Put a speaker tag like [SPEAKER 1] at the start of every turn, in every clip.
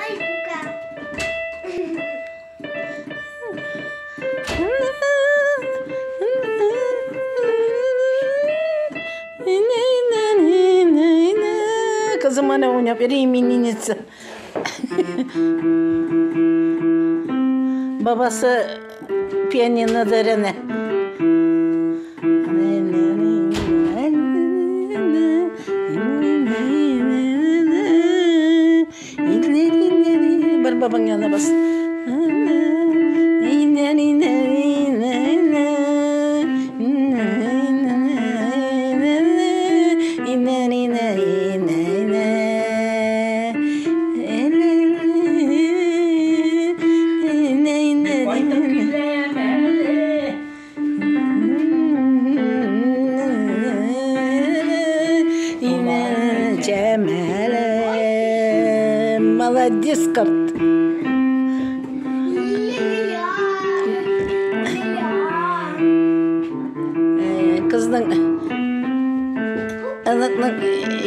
[SPEAKER 1] Ай, күкә.
[SPEAKER 2] Кызым аны уйнап йөри, именинница. Бабасы пианинода өйрәнә. Бар бабаң янына бас.
[SPEAKER 3] Кайтып киләм әле.
[SPEAKER 2] Молодец, карт.
[SPEAKER 1] Лилия. Лилия.
[SPEAKER 2] Кызның оныкның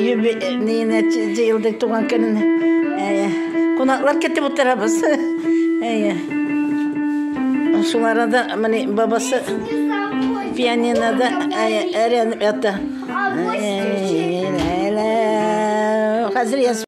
[SPEAKER 2] юбилеена җыелдык, туган көненә. Кунаклар көтеп утырабыз. Әйе. Шул арада менә бабасы пианинода өйрәнеп ята. Хәзер яз.